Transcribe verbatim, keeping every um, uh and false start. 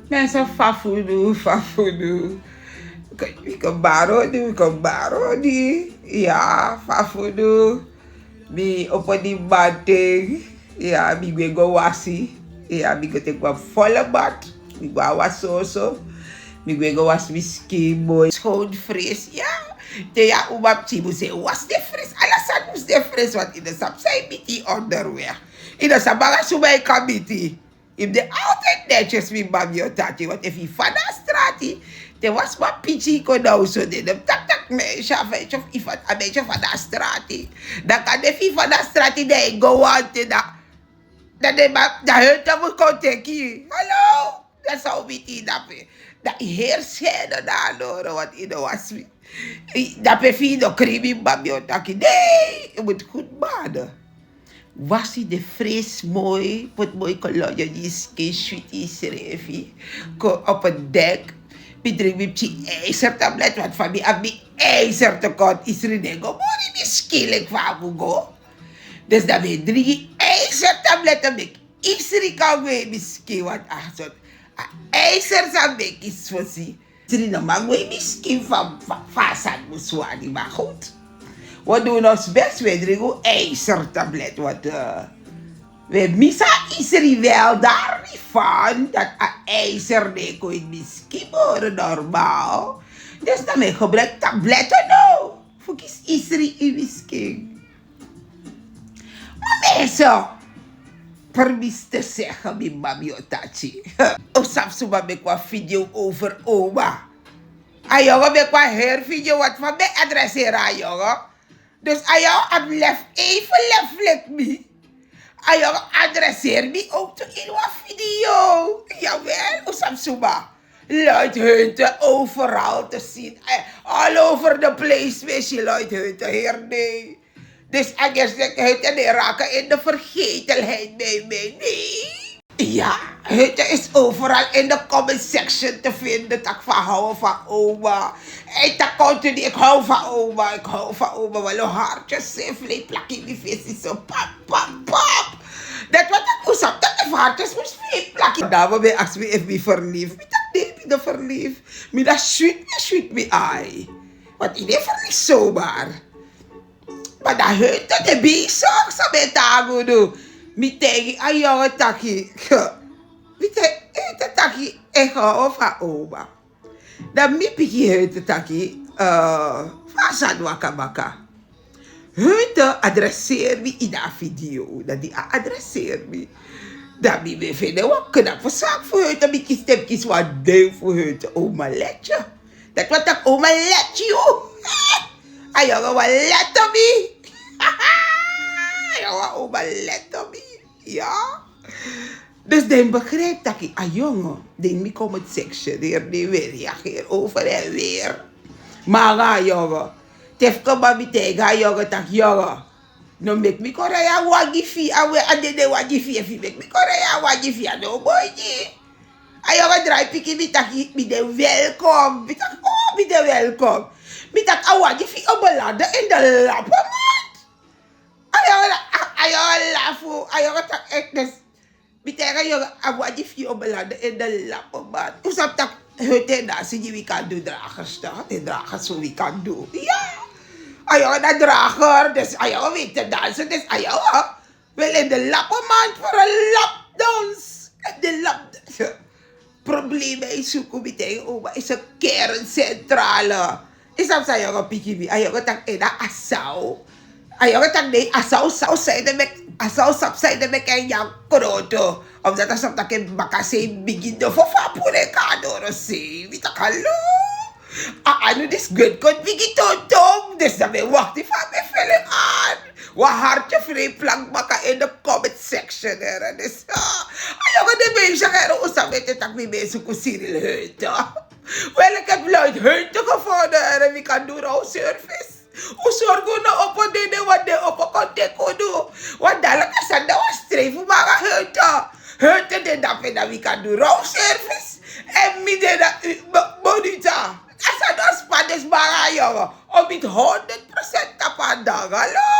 Mensen, fa fu du, fa fu du. Wi kon bari odi, wi kon bari odi. Ya, fa fu du. Mi opo di bad. Ya, mi gwe go wasi. Ya, mi go teki wan volle bad. Mi go a wasi soso. Mi gwe go wasi mi skin moi. Schoon fris, ya. Te ya, uman pikin mus e wasi de fris. Ala sani mus de fris, want yu no sabi san yu miti onderweg. Yu no sabi nanga suma yu kan miti. Yu mus de altijd netjes, mi mami o taki, want efu yu fadon na strati, te wan sma pikin kon na oso, den no mus taki taki meisje, a meisje fadon na strati. Dan kande efu yu fadon na strati, dan yu go wan ten, dan den man, dan hun te mus kon teki yu. Hallo? Dan san un miti yu dape? Dan yu heri skin na a loro, want yu no wasi. Dape fi yu no krin, mi mami o taki, nee, yu mus goed baden. Wasi de fris moi, poti moi kolonyo gi yu skin, switi yusrefi. Kon op a dek. Mi dringi mi pikin ijzertablet, want fa mi abi mi ijzertekort, isri no e go moro ini mi skin leki fa a mus go. Dus dan mi e dringi ijzertablet, meki isri kan go ini mi skin, want a sort a ijzer sa meki fosi. Isri no man go ini mi skin fa, fa, fa a sani mus wani, maar goed. We doen ons best, we dringi un ijzertablet, want, eh, we missen isri wel, daar niet van, dat a ijzer no e kon ini mi skin moro normaal. Dus dan mi e gebruik tabletten now. Fu kisi isri ini mi skin. Maar mensen, permis te zeggen, mi mami o taki. Un sabi suma meki wan video over oma. A yongen meki wan heri video, want fa mi e adreseri a yongen. Dus a yongen abi lef, even lef leki mi. A yongen adreseri mi ook toe in wan video. Jawel, un sabi suma. Lloyd Hunter overal te zien. Eh, all over the place, wist je, Lloyd Hunter hier, nee. Dus a guess dat Hunter die raken in de vergetelheid bij mij, nee. Ja, Hunter is overal in de comment section te vinden, tak van houden van oma. Hij tak continu, ik hou van oma, ik hou van oma. Wel een hartje, ze vleet plakje, die vis is zo pap, pap, pap. Dat wat ik moest op, dat de hartjes moest vleet plakje. Dame bij ask me if mi verliefd. Mi tak nee, mi no verliefd. Mi dat sweet, mi sweet, mi ai. Want yu no e verliefd zomaar. Maar dan Hunter de bezig, san mi e taigi unu. Mi taigi a yongen taki. Mi taigi Hunter taki, ik hou van oma. Dan mi piki Hunter taki, eh, fa a sani waka baka. Hunter adreseri mi ini a video, dan di a adreseri mi. Dan mi ben feni en wan knapu sani fu Hunter, mi kisi te mi kisi wan nen fu Hunter, oma Letje. Dati wani taki oma Letje yu. A yongen wani leti mi. A yongen wani oma leti mi. Ya. Dus dan yu mus begrijp taki a yongen, dan yu mus comment section, dan yu mus reageer over en weer. Ma nanga a yongen, te fu kon mami taigi a yongen taki yongen, no meki mi kon rij a wagi fu yu, a we a dede wagi fu yu, efu yu meki mi kon rij a wagi fu yu, a no o bun gi yu. A yongen drai piki, mi taki mi de welkom. Mi taki, oh, mi de welkom. Mi taki a wagi fu yu o belande in de lappenmand. A yongen, a, a yongen lafu, a yongen taki echt dus. Mi taigi a yongen, a wagi fu yu o belande in de lappenmand. Un sabi taki Hunter e dansi gi wi kan du dragers, toch? Den dragers fu wi kan du. Ya. A yongen na drager, dus a yongen weet te dansen, dus a yongen wil in de lappenmand voor een lapdans. In de lap-, problema e suku, mi taigi oma, is een kerncentrale. Yu sabi san a yongen piki mi, a yongen taki en na a saw. A yongen taki nee, a saw, saw san ede meki, a saw sabi san ede meki en nyan kroto. Omdat a sabi taki en baka sei bigi, nofo fu a puru en kon na dorosei. Mi taki hallo. A anu disi gwe kon bigi tonton. Dus dan mi e wakti fa mi e feli en. Wan hartje vrij plak baka in de comment section, here. Dus, ah, a yongen de meisje, here, un sabi ete taki mi ben e suku Cyril Hunter. Wel, ik heb Lloyd Hunter gevonden, here. Mi kan du room service. Un sorgu un no opo dede, wan den opo kon teki unu. Want dadelijk a sani dan wan strijf nanga Hunter. Hunter de dape, dan wi kan du room service. En mi de na u, bo-, bonita. A sani no span, dus, nanga a yongen. Un miti honderd procent tapu a danga, lo.